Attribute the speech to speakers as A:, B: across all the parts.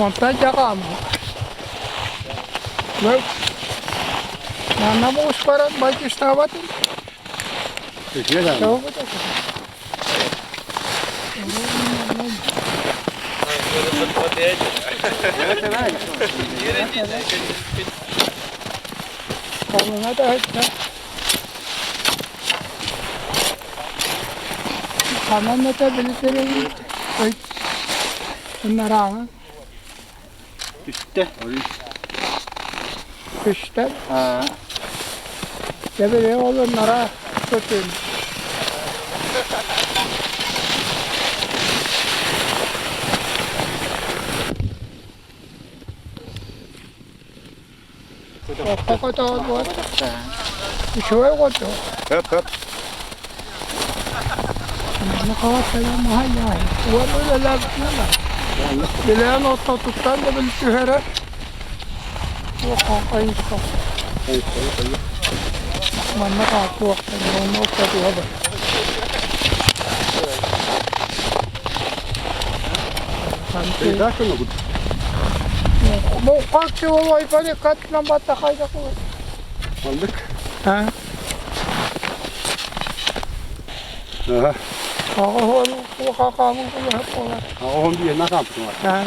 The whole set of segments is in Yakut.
A: Онтон дьэ хааммыт. Манна муус баран бачыстаабатын. Хомуна да сытта. Ханан этэ билитэрин ынарааҥы.
B: Түстэ.
A: Түстэ. Дьэ били ол ынара көтүн. Окко көтөҕөр буол. Үчүгэй курдук.
B: Хөп хөп.
A: Манна хаҕаттайа маһай Уон үлэлээбитинэн Билээн ортотуттан да били түһэрэ. Туох хайысха. Манна хаатуохтан онно ортотуга бар. Муҥха олойбону катынан баттахайда
B: Маннык.
A: А?
B: Аха.
A: Аҕа хаамын кулаһап буолар.
B: Оҕом биэнэ хаампытым.
A: А?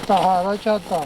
A: Таһаара чата.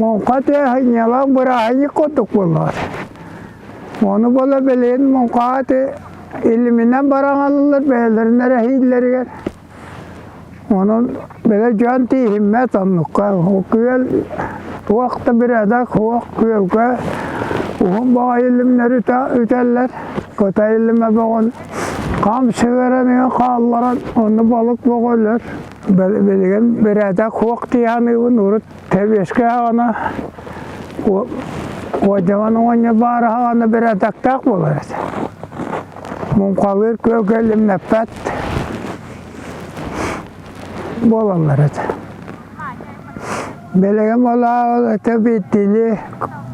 A: Муҥха тыаһынньалаах бырааһынньык курдук буоллаҕа. Ону буола билигин муҥхаҕа ити илиминэн бараҥалыыллар бэйэлэрин эрэһииллэригэр. Онон били дьон тииһиммэт оннукка. Күөл туох да бирээдэк суох күөлгэ уһун баҕайы илимнэр үтэллэр. Кытай илимэ бөҕөн хам сыгыран хаалларан онно балык бөҕө өлөр. Билигин бирээдэк суох дии саныыбын урут тэбиэскэ аҕана уодьаҕан оҕонньор баара аҕана бирээдэктээх буолар этэ. Муҥхалыыр күөлгэ илимнэппэт буолаллар этэ. Билигин олаа этэ биирдиили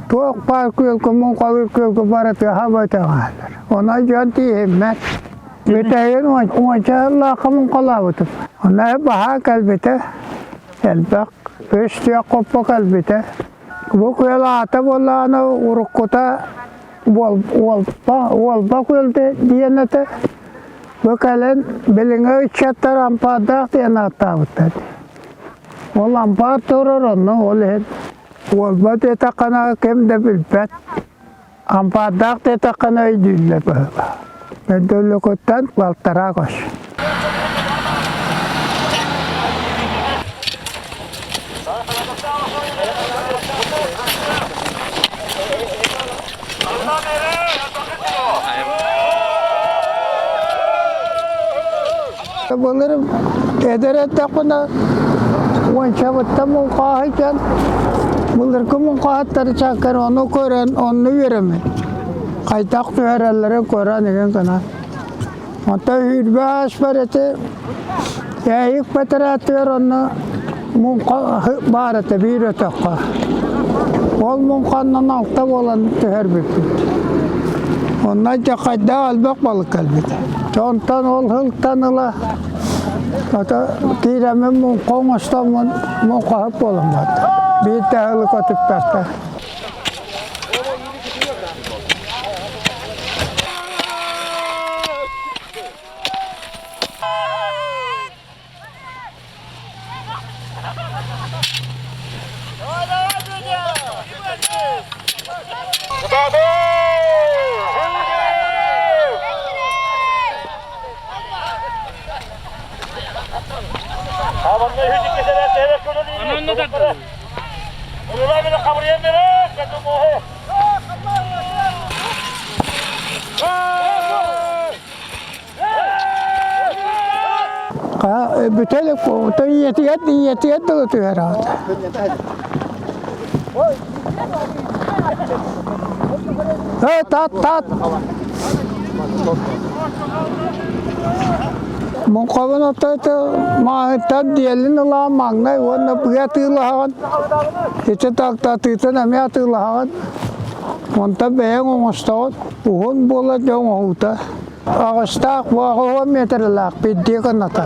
A: туох баар күөлгэ муҥхалыыр күөлгэ барытыга хаба өтөҕөөлөр. Онон дьон тииһиммэт. Бүтэһигин уонча сыллаахха муҥхалаабытым. Онно баһаа кэлбитэ элбэх. Үс түөх хоппо кэлбитэ. Бу күөл аата буоллаҕына уруккута Уолба, Уолба күөл диэн этэ. Бу кэлин билиҥҥи ыччаттар Ампаардаах диэн ааттаабыттар. Ол ампаар турар онно ол иһин уолба диэтэххинэ ким да билбэт. Ампаардаах диэтэххинэ өйдүүллэр быһыылаах. Өндөллөкүттэн балтараа көс. Былыр эдэр эрдэхпинэ уончабыттан муҥхааһыйдьан былыргы муҥхаһыттары чаккар ону көрөн онно үөрэммит. Хайдах түһэрэллэрин көрөн игин гынан. Онтон үүрбэ ааспар ити Ээйик бэтэрээтигэр онно муҥха баар этэ биир өтөххө. Ол муҥханнан алта буолан түһэрбиппит. Онно дьэ хайдах элбэх балык кэлбитэ. Онтон ол сылтан ыла ото киирэммин муҥха оҥостоммун муҥхаһыт буолан барда. Биир да сылы көтүппэккэ. Бүтэ илик ийэтигэр ийэтигэр дылы түһэр аата. Эй, тат, тат! Муҥхабын отойто мааһыттан диэлин ылаан маҥнай уонна быа атыылаһаҕын. Ити тактатыытын эмиэ атыылаһаҕын. Онтон бэйэҥ оҥостоҕун. Уһун буолар дьон оҥоһуута. Аҕыстаах 80 метрлаах биирдии гыната.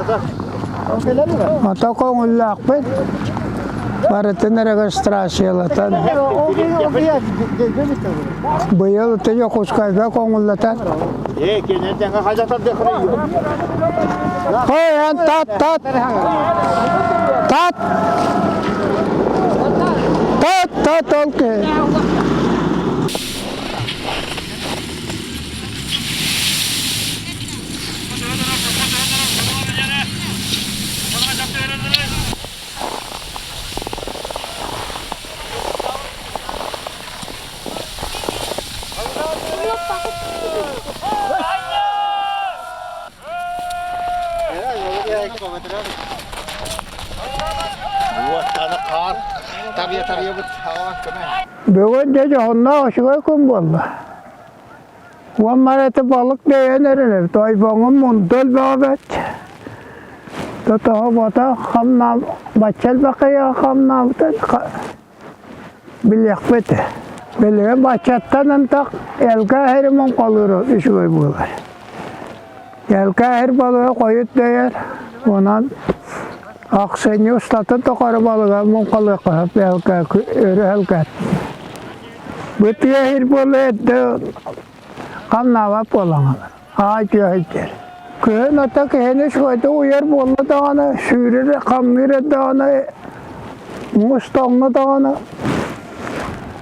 A: Ото көҥүллээхпит. Барытын регистрациялатан. Быйыл ити Дьокуускайга көҥүллэтэн. Ой, эн тат, тат! Тат! Тат, тат, ол киһи. Бүгүн дьэ дьоһуннаах үчүгэй күн буолла. Уон ити балык дэйэн эрэр эбит. Ойбоҥум мунду элбэҕэ бэрт. Тотоһо бото хамнаам бачча элбэх кыйаҕа хамнаабытын билиэхпит. Билигин баччаттан ынтах элгэ иһэр муҥхалыыр үчүгэй буолар. Элгэ иһэр балыга хойут дөйөр. Онон ахсынньы устатын тухары балыга муҥхалыахха сөп элгэ өрө элгэ. Бытыа иһир буола эрдэ хамнаабат буолаҥын, аай түөһэйдэр. Күһүн ата киһини үчүгэйдик уйар буолла даҕаны, сүүрэр, хамныыр эрдэҕинэ, муус тоҥно даҕаны,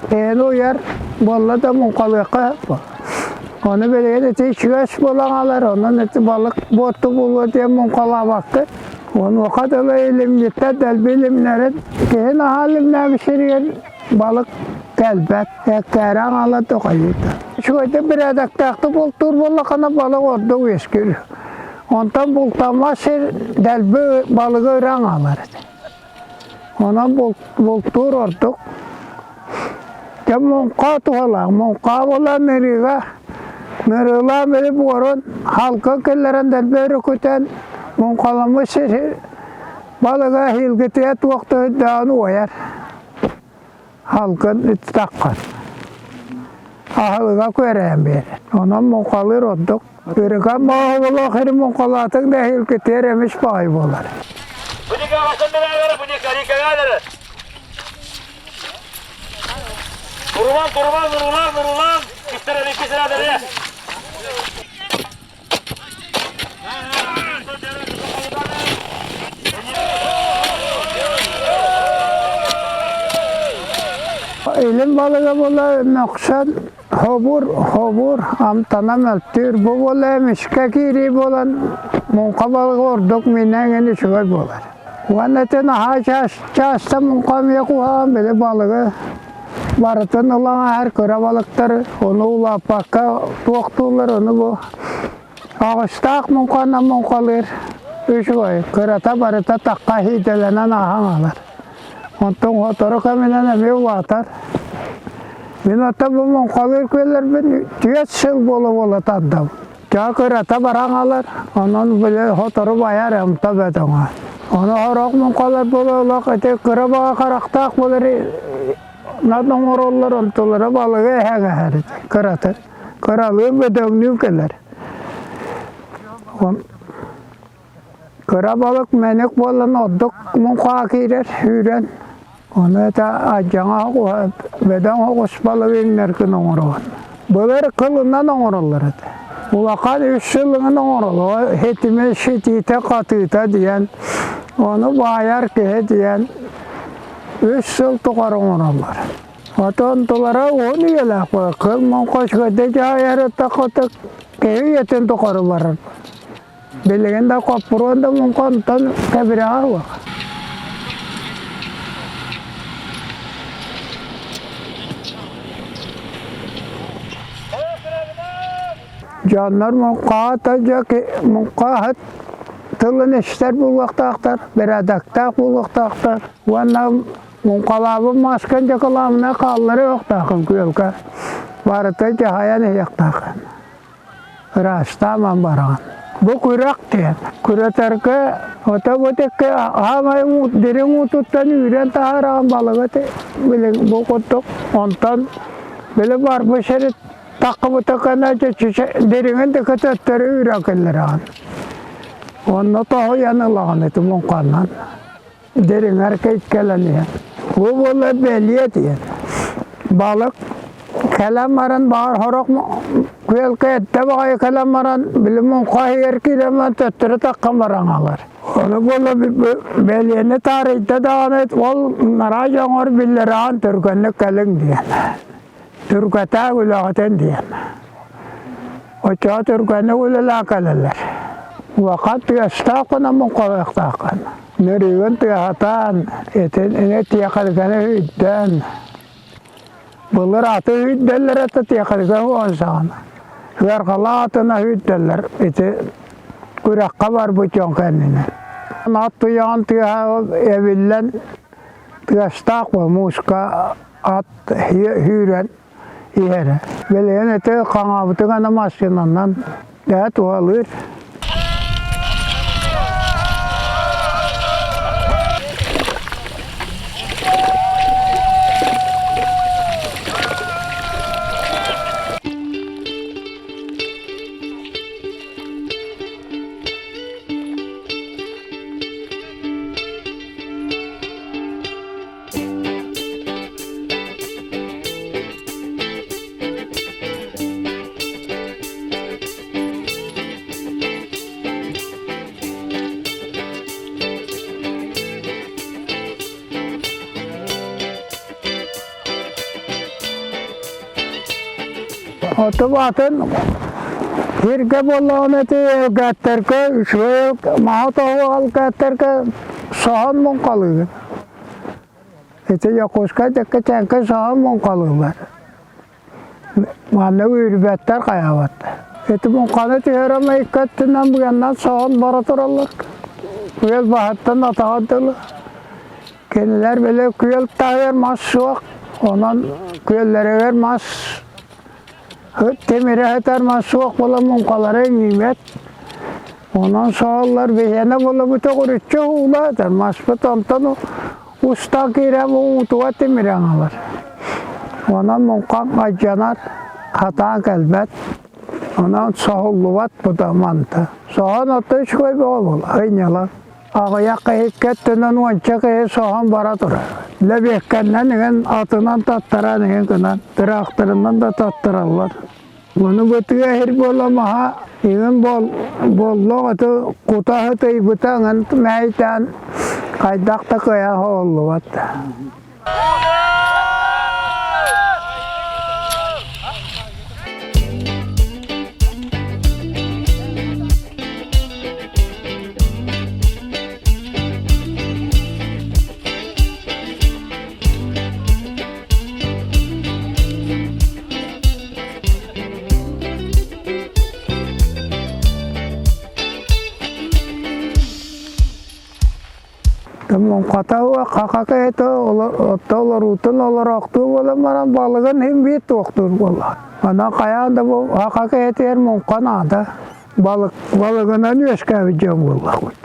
A: киһини уйар буолла да муҥхалыахха сөп. Ону билигин ити үчүгэс буолан алар, онон ити балык буорту буолуо диэн муҥхалаабаккын. Онуоха дылы илимньиттэр дэлби илимнэрин киһи наһаа илимнээбит сиригэр Балык кэлбэт, эккээрэ аҥала тохойута. Үчүгэйдик бирээдэктээхтик бултуур буоллаххына балык ордук үөскүүр. Онтон бултаммат сир дэлби балыгы өрө аҥаалар этэ. Онон бултуур ордук. Дьэ муҥха туһалаах. Муҥха буолан нырыыга нырыылаан били буорун халка киллэрэн дэлби өрүкүтэн муҥхаламмыт сир балыга эһиилгитигэр туох да үрдээҕин уойар. Халгын ыттаххын аһылыга күөрэйэн биэрэр. Онон муҥхалыыр ордук. Ырыган моһолоох ири муҥхалаатыҥ да эһиилгитигэр эмис баҕайы буолар.
C: Турулан, турулан, турулан, турулан. Кистер, кистер,
A: Илин балыга буола мөхсөн хобур, хобур, амтана мөлтүүр. Бу буола эмискэ киирии буолан муҥха балыга ордук минэҥин үчүгэй буолар. Уонна ити наһаа чаас, чааста муҥха эмиэ куһаҕан били балыгы барытын ылан аһар кыра балыктар ону улааппакка туохтууллар ону бу Аҕыстаах муҥханан муҥхалыыр үчүгэй, кырата барыта тахха иитэлэнэн ааһан аалар. Онтон сотору кэминэн эмиэ улаатар. Мин оттон бу муҥхалыыр күөллэрбин түөрт сыл буола-буола тардабын. Чаа кырата баран аалар, онон били сотору байар эмто бөдөҥө. Ону сорох муҥхалар буола олох ити кыра баҕа харахтаах буолар над оҥороллор онтулара балыгы эһэҥ эһэр кырата. Кыралыын бөдөҥнүүн кэлэр. Кыра балык мэник буолан ордук муҥхаҕа киирэр сүүрэн. Ону этэ адьаҥа бөдөҥ оҕус балыгы иҥнэр гына оҥоробун. Былыр кылынан оҥороллор этэ. Улахан үс сылыгын оҥороллор. Хитимэ ситиитэ хатыыта диэн, ону баайар киһи диэн үс сыл тухары оҥороллор. Отон тулара уон үйэлээх буолар. Кыл муҥха үчүгэйдик дьаһайар ытах-ытык киһи үйэтин тухары барар. Билигин да хоппуруон да муҥха онтон кэбирэҕэ суох. Дьоннор муҥхаҕа дьэ муҥхаһыт тылын истэр буолуохтаахтар, бэрээдэктээх буолуохтаахтар уонна Муҥхалаабыт маскан дьакылаамына хаалларыахтааххын күөлгэ. Барыта дьаһайан иһиэхтааххын. Ыраастааман бараҕын. Бу күрэх диэн. Күрэтэргэ ото бу тикки аамай дириҥ уутуттан үүрэн таһаараҕын балыгы билин бу курдук. Онтон били барбыт сири таххыбыта кэнэ дириҥин да көтөттөрү үүрэн киллэрэҕин. Онно тоһуйан ылаҕын ити муҥханан. Дириҥэр кэлэн иһэн. Бу буолла бэлиэ диэн. Балык кэлэн баран баар сорох күөлгэ эрдэ баҕайы кэлэн баран били муҥха иһигэр киирэн баран төттөрү таххан баран хаалар. Ону буолла бэлиэни таарыйда даҕаны ол нараа дьоҥор биллэрэҕин түргэнник кэлиҥ диэн. Түргэтээ үлэҕитин диэн. Оччоҕо түргэнник үлэлээн кэлэллэр. Улахан тыастаах гына муҥхалыахтааххын. Нөрүгүн тыаһатаан, итин ини тиэхэлгэни үүрдээн. Былыр аты үүрдэллэр этэ тиэхэлгэ уон саҕана. Ыарҕалаах атына үүрдэллэр ити күрэххэ барбыт дьон кэннинэн. Ат туйаҕын тыаһа эбиллэн тыастаах буо мууска ат сүүрэн иһэрэ. Билигин ити хаҥаабытыҥ аны массыынанан дьэ туһалыыр. Оту атын сиргэ буоллаҕына ити элгээттэргэ үчүгэй маһа тоһуох элгээттэргэ соһон муҥхалыыгын. Ити Якутскай диэки чэҥкэ соһон муҥхалыыллар. Манна үүрбэттэр хайаабаттар. Ити муҥханы түһэрэн икки өттүнэн быаннан соһон бара тураллар. Күөл баһыттан атаҕар дылы. Кинилэр били күөл таһыгар мас суох, онон күөллэригэр мас тимирэ сытар мас суох буолан муҥхалара иҥиибэт. Онон соһоллор биһиэнэ буолабыт өҕүрүччү уулаатар маспыт онтон уста киирэн уутуга тимирэн ылар. Онон муҥхаҥ алдьанар, хатаан кэлбэт. Онон соһуллубат бута манта. Соһон ото үчүгэй бөҕө буолар, ыйньалар. Аҕыйах киһиккэ өттүнэн уонча киһи соһон бара турар. Лэбиэккэннэн иҥин атынан таттаран иҥин гынан, тыраахтарынан да таттараллар. Ону бытыга иһир буола маһа иҥин буол буоллох аты кута ытыйбыта ыҥын мэйтээн хайдах да кыайан хоһуллубат. Муҥхата хаха киһитэ отто олоруутун олороохтуу буолан баран балыгын иһин биир туохтуур буолла. Онон хайаан да бу хаха киһитигэр муҥха наада. Балык балыгынан үөскээбит дьон буоллахпыт.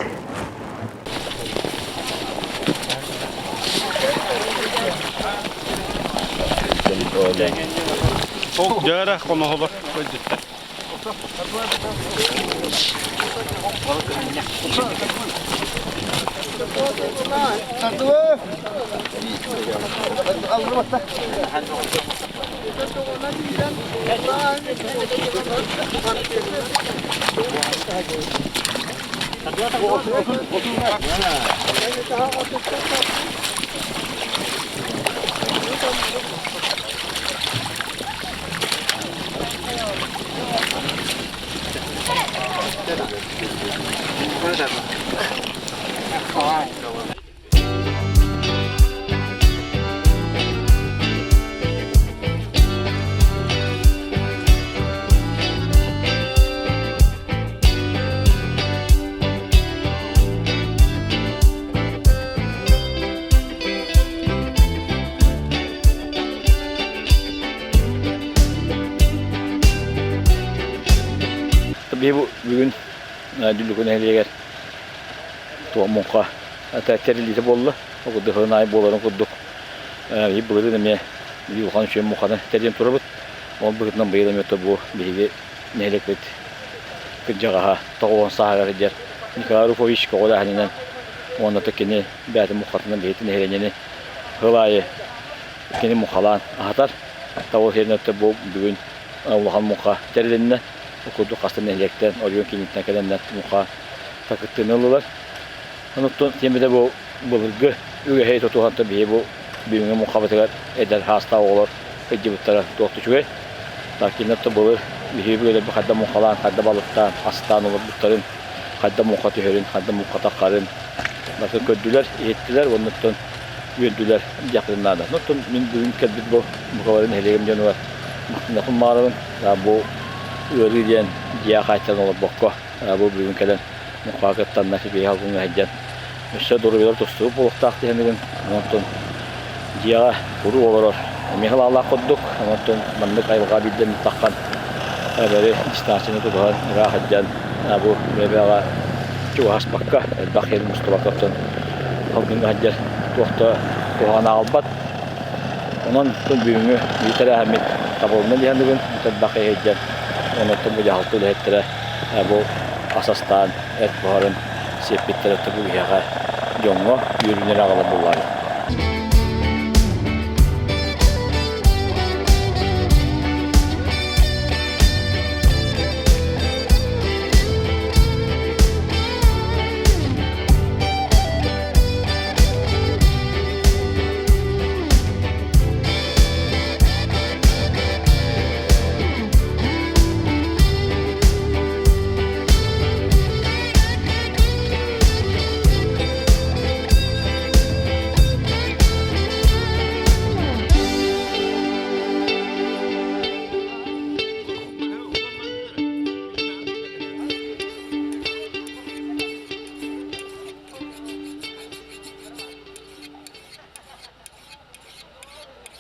B: Дьара хомоһобор көдүттэ.
D: Биһи бу бүгүн Дүллүкү нэһилиэгэр туох муҥха тэриллиитэ буолла. Ол курдук сылын аайы буоларын курдук биһи былырыын эмиэ улахан үчүгэй муҥханы тэрийэн турабыт. Ол быһыытынан быйыл эмиэ бу биһиги нэһилиэкпит кырдьаҕаһа 90 сааһыгар сылдьар Николай Руфович көҕүлээһининэн уонна кини бэйэтин муҥхатынан биһиги нэһилиэнньэни сыл аайы кини муҥхалаан аһатар. Ол иһин бу бүгүн улахан муҥха тэрилиннэ. Ол курдук хас да нэһилиэктэн, оройуон кииниттэн кэлэннэр муҥха кыттыыны ыллылар. Онуттан тиэмэтэ бу былыргы үгэһи тутуһан биһи бу бүгүҥҥү муҥхабытыгар эдэр саастаах оҕолор сылдьыбыттара туох да үчүгэй. Кинилэр былыр биһиги өбүгэлэрбит хайдах муҥхалаан, хайдах балыктаан, астаан олорбуттарын, хайдах муҥха түһэрин, хайдах муҥха таххарын барытын көрдүлэр, иһиттилэр уонна оттон үөрдүлэр диэхпитин наада. Оттон мин бүгүн кэлбит бу Мукаларын нэһилиэгим дьонугар махтанахпын баҕарабын. Бу ыарыы диэн дьиэ хаайтаран олорбокко бу бүгүн кэлэн муҥхаҕа кыттаннар сибиэһэй алгыҥҥа сылдьан өссө доруобуйалар тустубут буолуохтаах диһэнигин. Онтон дьиэҕэ куруук олорор эмиэ халаалаах курдук. Онтон маннык айылҕа биирдэ таххан бары дистанцияны тутуһан ыраах сылдьан бу бэйэҕэ чугаһаспакка элбэх киһи мустубакка оттон салгыҥҥа сылдьар туох да куһаҕаны аҕалбат. Онон бүгүҥҥү биир тэрээһиммит табылынна диэн бүгүн элбэх киһи сылдьан онон бу дьаһалта үлэһиттэрэ бу ас астаан эт буһарын сиэппиттэрэ бу биһиэхэ дьоҥҥо үөрүүнү эрэ аҕалар буоллаҕа.